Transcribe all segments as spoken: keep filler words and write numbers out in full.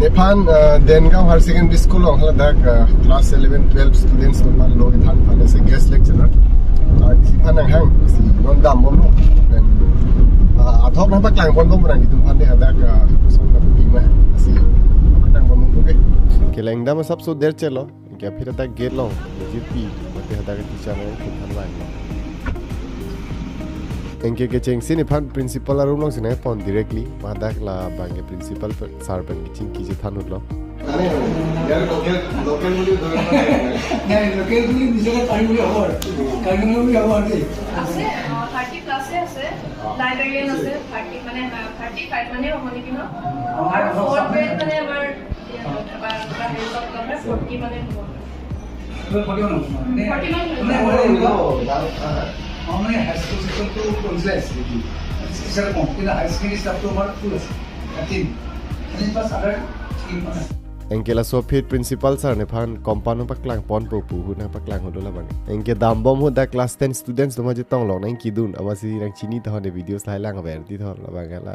Iphan, uh, Dengaon Higher Secondary School along haladak, uh, class eleven, twelve students aphan lo, iphan phan ase guest lecturer. Uh, isi phan nanghang, isi non dambomlo. Then, uh, athok nangpaklangponbom nang itum aphan de hadak, uh, son na pima, isi nangpaklangponbom, okay. Kelengdam asapso der chelo. Anke aphi hadak gate along jirpi mate hadak teacher nangkethan vanglo. Anke kechengsi nephan principal aroom alongsi nangpon directly. Hadak labangke principal sir pen kechingki chethan ahutlo. আরে, ইয়াৰ local, local বুলি ধৰিব নোৱাৰি। নাই, লোকেল বুলি নিজকে পাৰি বুলি হ'ব আৰু। কাৰ্বি বুলি হ'ব আৰু দেই। আছে, অ, থাৰ্টি প্লাছে আছে। লাইব্ৰেৰিয়ান আছে, থাৰ্টি মানে, অ, থাৰ্টি ফাইভ মানে হ'ব নেকি ন? অ, আৰু অ, ফ'ৰ্থ গ্ৰেড মানে আমাৰ, এ, কিবা, কিবা হেৰি চব লগাই ফৰ্টি মানে হ'ব। এইবাৰ ফৰ্টি ওৱান হ'ব। মানে, ফৰ্টি ওৱান হ'ব। মানে, মই এনেকুৱা, মই মানে হাই স্কুল ছেকশ্যনটো কনচিলাৰ আছিলে কি? টিচাৰ কম, কিন্তু হাই ছেকেণ্ডেৰী ষ্টাফটো আমাৰ ফুল আছে। থাৰ্টিন। থাৰ্টিন প্লাছ আদাৰ থ্ৰী মানে। Anke laso aphi principal sir nephan kompano paklangponpo pu ahut nangpaklang ahutlo labang. Anke dambom ahut dak class ten students doma je tonglok nangkedun, amatsi nangchini tahon de videos lahai langver ti tahon labang la.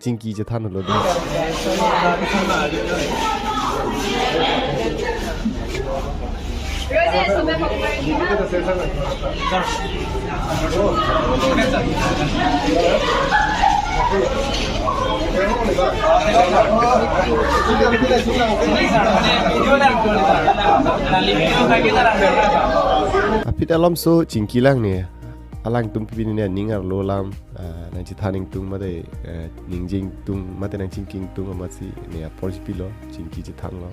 Chingki chethan ahutlo de. Aphi ta malomso chingki lang ne. Alangtum pipini ne ning arlo alam, ah, nangchethan ingtung mate, eh, ningje ingtung mate nangchingki ingtung amatsi ne apor chipilo, chingki chethanlo.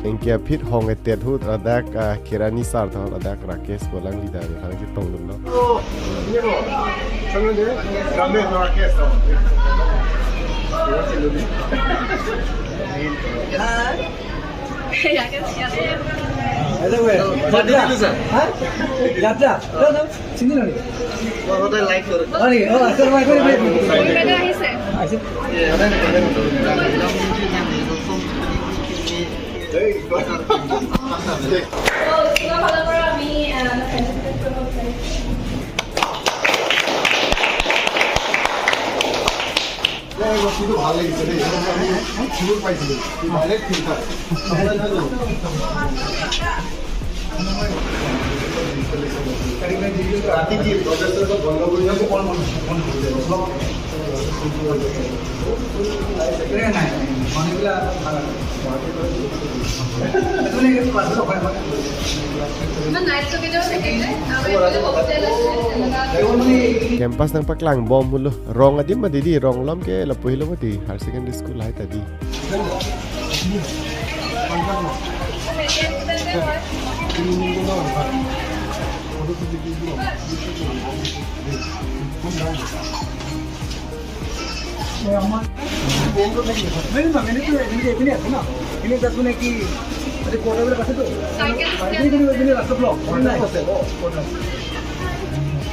Anke aphi hong etet ahut ladak, ah, Kerani sir tahon ladak Rakesh Bolangli ta nangchetongdunlo. Hi. Hello, sir. Hi. যাত্ৰা। যাত্ৰা। চিনি নাপায়। লগতে লাইক কৰে। হয় নেকি? অ, আছে, মই কৰি, কৰি, কৰি। কোনোবা আহিছে? আহিছে। তো, স্কুলৰ ফালৰ পৰা আমি, আহ, এই বস্তুটো ভাল লাগিছে দেই, এইটো আমি বহুত সুন্দৰ পাইছিলোঁ। Direct filter. ৰাতি কি প্ৰজেক্টৰ বন্ধ কৰি দিয়ক, অকণ বন্ধ, বন্ধ কৰি দিয়ক। অলপ নাই, নাই, নাই। মানুহবিলাক ভাল লাগে। এইটো মানে ক্লাছটো হয়, মানে। ইমান নাইট চুবিধাও থাকে যে, আৰু এইফালে হোষ্টেল আছে, তেনেকুৱা। Campus nangpaklangbom ahutlo. Rong adim ma didi, rong alam ke lapu helo mati, Higher Secondary School hai ta di. এই আমাৰ মেইন ৰোড নেকি? মেইন ৰোড নহয়, মেইন ৰোড এইপিনে, এইপিনে আছে ন? এইপিনে just মানে কি, এইটো কোৱাৰ্টাৰবিলাক আছে তো। চাইকেল এইপিনে, এইপিনে ৰাস্তা ব্লক। নাই। আছে, অ, কোৱাৰ্টাৰ।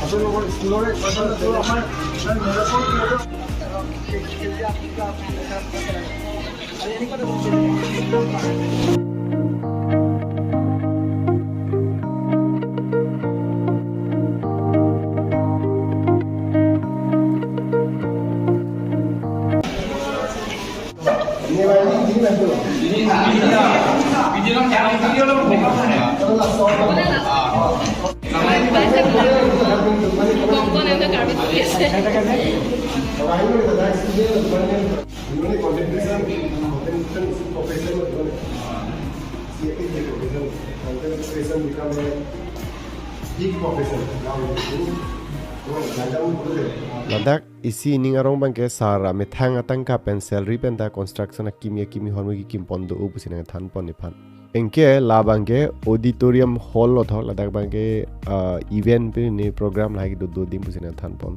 আপোনালোকৰ স্কুলৰে কোৱাৰ্টাৰ আছে, আমাৰ, আমাৰ মেইন ৰোড। কংকন এনেকুৱা কাৰ্বি চলি আছে। মানে কণ্টেম্পৰেশ্যন, কণ্টেম্পৰেশ্যন প্ৰফেশ্যন মানে, CAPT profession, কণ্টেম্পৰেশ্যন become a big profession now in India. Ladak isi ning arong abangke sar amethang atangka pen salary pen ta construction akimi akimi ahormu kekim pon do-o pusi nangthanpon nephan. Anke labangke auditorium hall lo thok, ladak abangke, ah, event pen ne program lahai kedo do adim pusi nangthanpon.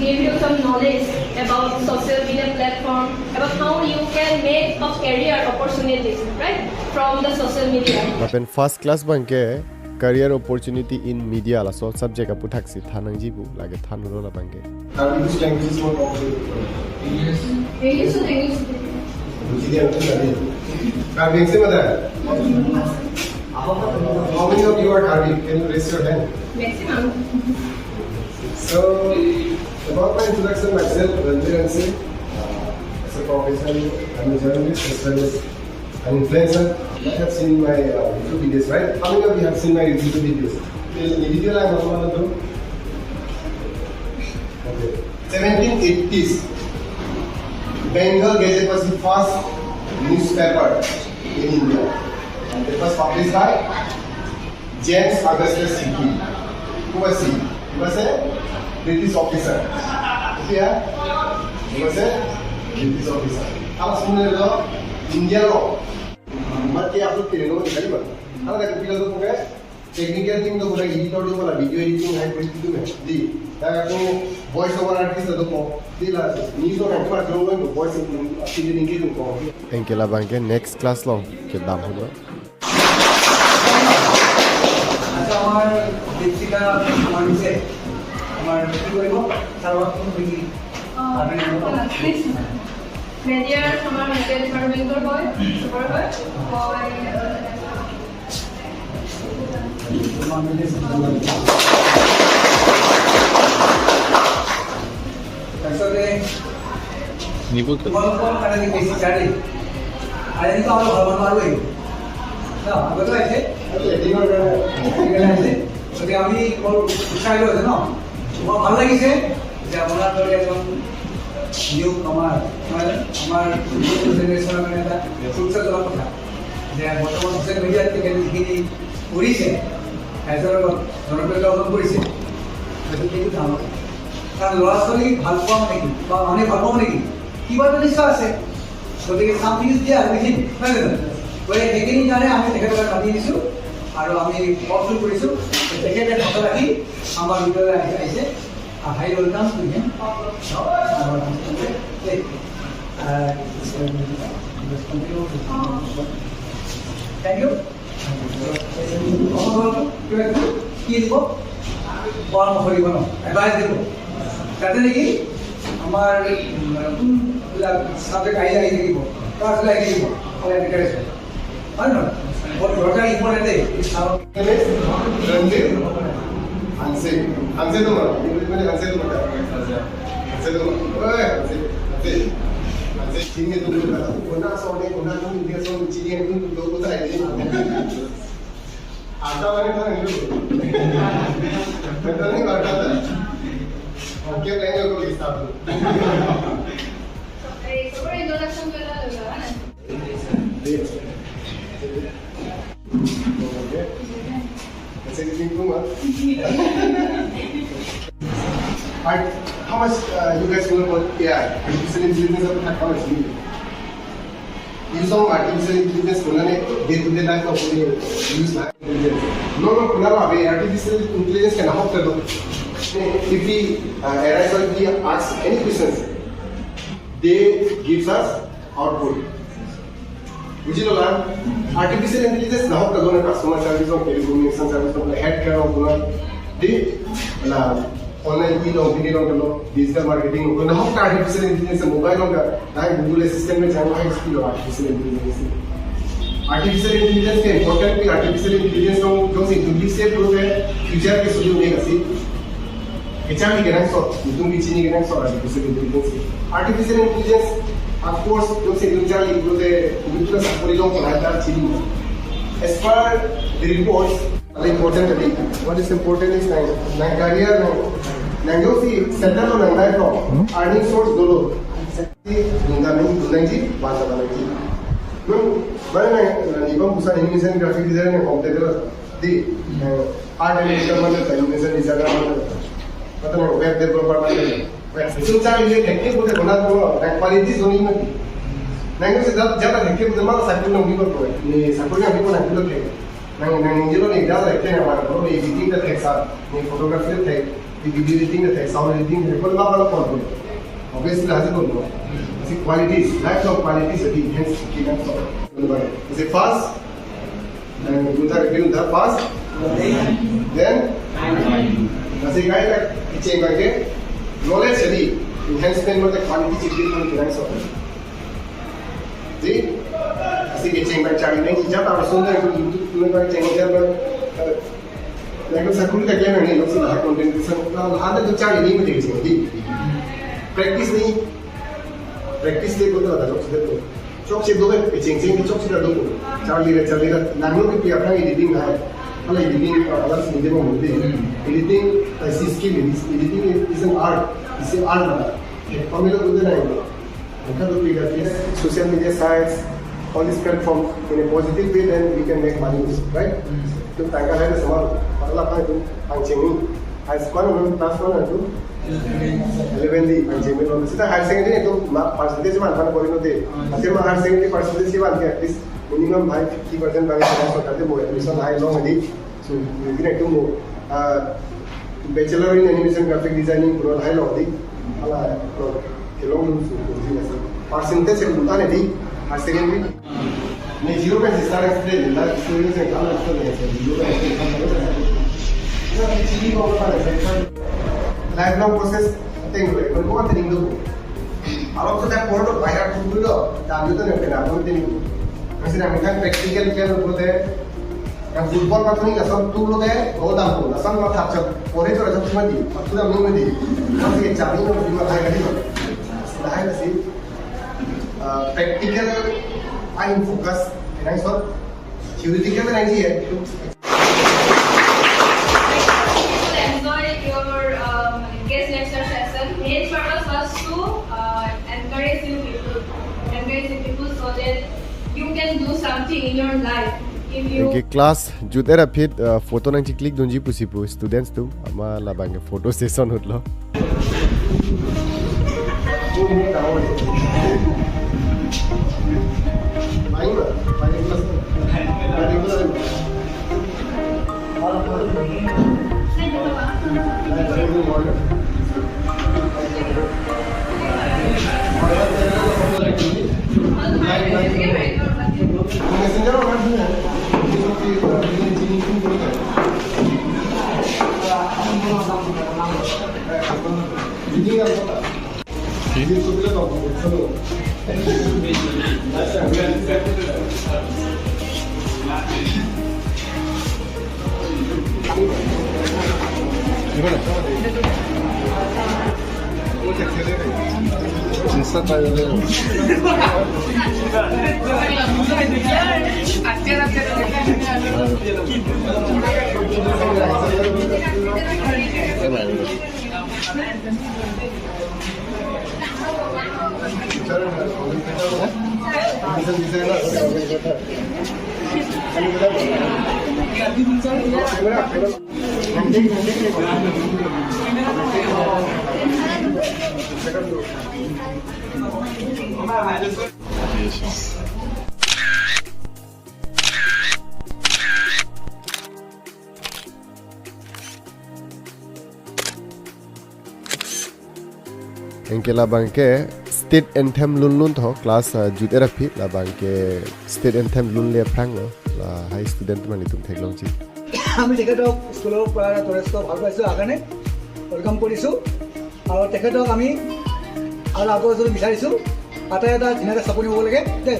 Give you some knowledge about social Make of career opportunities, right, from the social media. Lapen first class abangke career opportunity in media laso subject aputhaksi than nangji pu, lake thanlo labangke. Karbi, which language is more comfortable for you? English. English, English. Buji dia, betul tadi. Karbi, yang sih, mana? How many of you are Karbi? Can you raise your hand? Maximum. So, about my introduction myself, Ranveer Hanse, uh, as a profession, I'm a journalist as well as an influencer. You have seen my uh, YouTube videos, right? How many of you have seen my YouTube videos? Ini video lah, Mama, tu. Okay. Seventeen eighties, Bengal Gazette was the first newspaper in India. And it was published by James Augustus Hinckley. Who was he? He was a British officer. Okay, yeah? He was a British officer. Kalau sebenarnya lo India lo, mati aku tidak lo dikali bang. Kalau kata bilang tu bukan technical team tu bukan editor tu bukan video editing hai pun itu kan. Di, aku voice over artist tu kok. Di lah, ni tu kan cuma dulu kan voice editing tu kok. Anke labangke next class along kedam holo. আচ্ছা, আমাৰ দীপশিখা মানসে আমাৰ কি কৰিব? ছাৰ, অলপ তুমি কি? অ, আপুনি অলপ please। মিডিয়াৰ আমাৰ মিডিয়া ডিপাৰ্টমেণ্টৰ হয়, চুপাৰ হয়। মই, তাৰপিছতে নিব কিয়? তোমালোকৰ কাৰণে বেছি জানে। আৰু এনেকুৱা অলপ হ'ব নোৱাৰোৱেই। ন, আগতে আহিছে? সেইকাৰণে আহিছে। গতিকে আমি বৰ উৎসাহিত হৈছে ন? বৰ ভাল লাগিছে যে আপোনাৰ দৰে এজন নিউ কমাৰ, নহয় জানো? আমাৰ নিউ জেনেৰেশ্যনৰ কাৰণে এটা উৎসাহজনক কথা যে বৰ্তমান ছ'চিয়েল মিডিয়াত তেখেতে যিখিনি কৰিছে, ৰাইজৰ লগত জনপ্ৰিয়তা অৰ্জন কৰিছে, গতিকে এইটো ডাঙৰ কথা। কাৰণ ল'ৰা ছোৱালী ভাল পোৱা মানে কি বা মানুহে ভাল পোৱা মানে কি, কিবা এটা নিশ্চয় আছে। গতিকে something is there with him, নহয় জানো? গতিকে সেইখিনি কাৰণে আমি তেখেতক মাতি দিছোঁ আৰু আমি কলটো কৰিছোঁ। তেখেতে কথা ৰাখি আমাৰ ভিতৰলৈ আহি আহিছে। A high welcome to him. Thank you. কি দিব? পৰামৰ্শ দিব ন? এডভাইচ দিব। যাতে নেকি আমাৰ, উম, কোনবিলাক ছাবজেক্ট আহিলে আহি থাকিব, ক্লাছ আহিলে আহি থাকিব, অকল এডভাইচ হয়। হয় নে নহয়? বৰ দৰকাৰী, ইম্পৰ্টেণ্ট দেই। Ranveer Hanse. Hanse to mara. English mein Hanse to mara. Hanse to mara. Oi, Hanse. Hanse. Hanse. Chini to mara. Kona song ne, kona to India song, chini to, to, to, to, Ada mana mana itu? Betul ni, betul. Oke, lain aku lista tu. Eh, coba introduction dulu lah, kan? How much uh, you guys know about A I? Artificial intelligence, how much you know? Use of artificial intelligence, day to day life of use. No, no, no, no, artificial intelligence can help you. If we uh, arise or we ask any questions, they gives us output. বুজিলা? Artificial intelligence নাহক, কাজনে customer service হওক, telecommunication service হওক, health care হওক, আপোনাৰ দি, না, অনলাইন কি লওক, কি লওক, লওক, ডিজিটেল মাৰ্কেটিং হওক, নাহক, আৰ্টিফিচিয়েল ইণ্টেলিজেন্স মোবাইল হওক, নাই, গুগল এচিষ্টেণ্ট মে জানো, high speed of artificial intelligence. Artificial intelligence ke important pi, artificial intelligence no jongsi duplicate rup ke future ke sudu ne kasi. Kechang ni kenangsot, itum bichini kenangsot artificial intelligence. Artificial intelligence, of course, jongsi itum charli pulote, itum sakori jong pernah chini. As per the reports, paling important tadi, what is important is nang, nang career nang, nang jongsi settle lo nang life lo, earning source dolo. Dunda nang, dunda ji, bahasa mana ji? Nung, mana nang, nang ibang busan animation graphic design nang competitor di, eh, art and editor mana, animation designer mana, atau nang web developer mana, web. Itu cari dia teknik boleh guna tuh, nang quality zoning nanti. Nang itu sedap jalan teknik boleh malah satu nang bikin tuh, ini satu yang bikin nang bikin tuh. Nang, nang ini lo nih, jalan teknik yang mana, lo editing the text, nih photography the text, di video editing the text, sound editing the text, boleh apa lo pun. Obviously, lahai si konno. Lasi qualities, lifelong qualities adi enhance kenangsot. Lasi first, nang gunta review the first, then, lasi kai ka kecheng abang ke knowledge adi enhancement mate quality si build kenangsot. Di, lasi kecheng abang charli nangji, jat arloso nang YouTube nang abang cheng jat abang, eh, nang sakuri ta klem nangji, lasi lahai content creation, lahai ta charli nangji mate kecheng di. Practice nangji, practice le koto ada chokche do. Chokche do ke kecheng cheng chokche ta do. Charlire, charlire, nanglo ke pi aphrang editing lahai. Hala editing, eh, hala si nangji mo di. Editing, eh, si skill, editing is an art. It's an art na. Pamelo koto nang. Angka tu piga, social media sites, all these platforms in a positive way, then we can make money, right? Hmm. Tu tangka lahai sama, patla pa tu pangcheng ni. High school na class one na tu? Eleven. Eleven di pangcheng ni lo. Sita higher secondary tu ma percentage man pan kori lo de. Hmm. Ante ma higher secondary percentage si man ke at least minimum bhai fifty percent bang sa so kate mo admission high long di. So, mungkin itu mo, ah, Bachelor in Animation Graphic Designing pura lahai lo di. Hala lo kelong dun su ko di asa. Percentage yang bukan di higher secondary. Ni zero pen si start student, la student yang kamu student yang zero pen si start student. Lifelong process, thing lo, ko ko thing do. Alam sudah pura tu bayar tu dulu, dan itu yang kena pun thing. Masih nak makan practical kan pura. Kan football patoni lason tu lo de, gol dampo, lason lo thap chok, pore chok chok mati, patu dam mati. Masih kecami lo di mata kali lo. Selain si, eh, practical, ain focus, enai so, theoretical enai ji hai. Enjoy your, um, guest lecture session. Main purpose was to, uh, encourage you people, encourage you people so that you can do something in your life. If you Anke class jut-et aphi, uh, photo nangchi click dunji pusi pu students atum, amat labang ke photo session ahut lo. Anke labang ke state anthem lunlun tho class, uh, jut-et aphi, labang ke state anthem lunle aphrang lo, lahai student atum nelitum theklongji. আমি তেখেতক স্কুলৰ পৰা যথেষ্ট ভাল পাইছোঁ, আগানে ৱেলকাম কৰিছোঁ। আৰু তেখেতক আমি আৰু আগুৱাই যাবলৈ বিচাৰিছোঁ। আটাই এটা ধুনীয়াকৈ চাপৰি হ'ব লাগে দেই।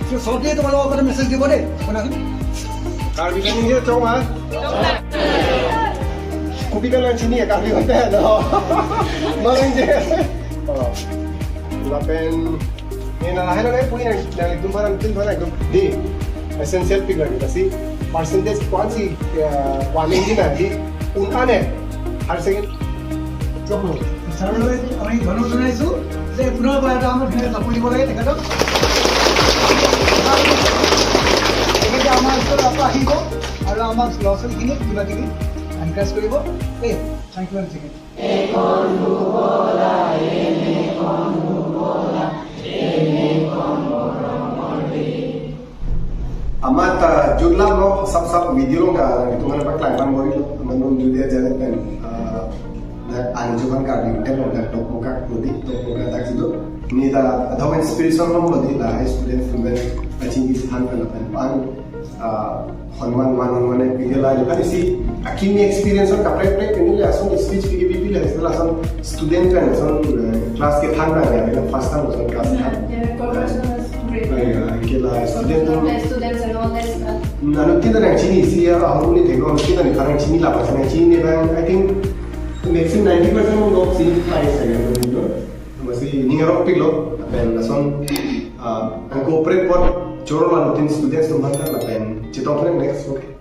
So, চৰ্টে তোমালোকক এটা মেছেজ দিব দেই, শুনাচোন। Karbi Anglong chong ha? Kopi ka lang chini ya Karbi Anglong te, no? Malang je. Oh. Lapen, eh, na lahai lahai pui nang, nangtum phan, nangtum phan, nangtum di essential pik lagi. Lasi percentage ko-an si, eh, ko-an nangji na di un-an e. Higher second. ছাৰলৈ আমি ধন্যবাদ জনাইছোঁ যে পুনৰবাৰ এটা আমাক ধুনীয়া চাপৰি দিব লাগে তেখেতক। তেখেতে আমাৰ স্কুলত আকৌ আহিব আৰু আমাক ল'ৰা ছোৱালীখিনিক কিবা কিবি এনকাৰেজ কৰিব দেই। Thank you once again. Amat ta jutlam lo, sap sap video along ta itum aphan paklangpon bor-ilo, amat non jut-et ajat pen, ah, dak Ani Chauhan Karbi Hotel along dak Dokmoka Nodi, Dokmoka dak si do. Neli ta adhok inspiration lo dei, la hai student student kachini than pen pen pan, ah, hon man man hon man video la, kali si akimi experience on kaprek prek neli le ason speech pike pipi le, lason student pen ason, eh, class kethan pen ya, first time ason class kethan. Yeah, yeah, congratulations. Great. Ah, ya, anke la student Congratulations, students and all that stuff. Nanu kita nangchinisi ya, ahormu neli theklo, kita nangphan nangchini, lapuson nangchinine abang, I think maximum ninety percent of sini pai saya, no? Masi ning arok pik lo, lapen lason, ah, nangcooperate apot choro lanutin students atum aphan ta, lapen chetong aphan next, okay.